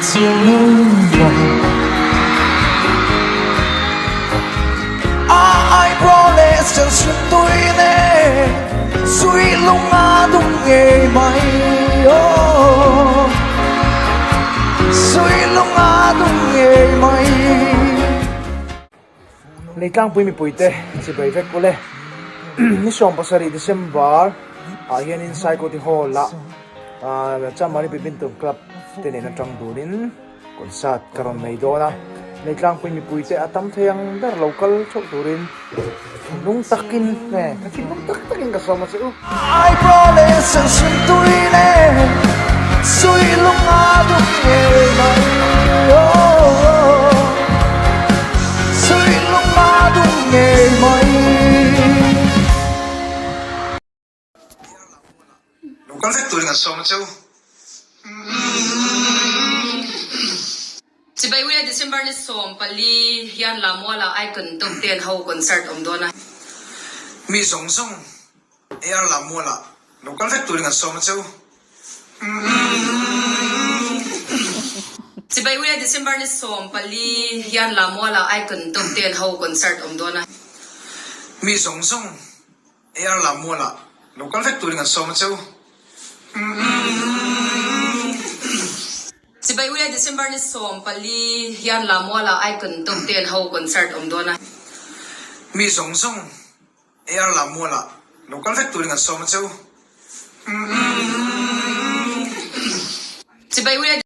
chiang lo mai. A eyebrow leh senhrim tui nen Sui lung a dum ngei mai oh Sui lung a dum ngei mai. Leitlangpui mipuite chibai vek ule. Ni 17 December ah hianin Saikawti Hall ah Chamari Badminton Club te nen atang dunin concert ka rawn nei dawn a. Leitlangpui mipuite a tam thei ang ber lo kal theuh turin thinlung takin nge ka thinlung tak takin ka sawm a che u. Eyebrow leh senhrim tui nen Sui lung a dum ngei mai oh Sui lung a dum ngei mai. Lo kal vek turin an sawm a che u. Chibai Ule December ni 14 hian Lamuala Icon Top Ten ho concert awm dawn a. Mi zawng zawng AR Lamuala lo kal vek turin an sawm a che u. Chibai Ule December ni 14 hian Lamuala Icon Top Ten ho concert awm dawn a. Mi zawng zawng AR Lamuala lo kal vek turin an sawm a che u. Chibai Ule December ni 14 hian Lamuala Icon Top Ten ho concert awm dawn a. Mi zawng zawng AR Lamuala lo kal vek turin an sawm a che u. Chibai Ule.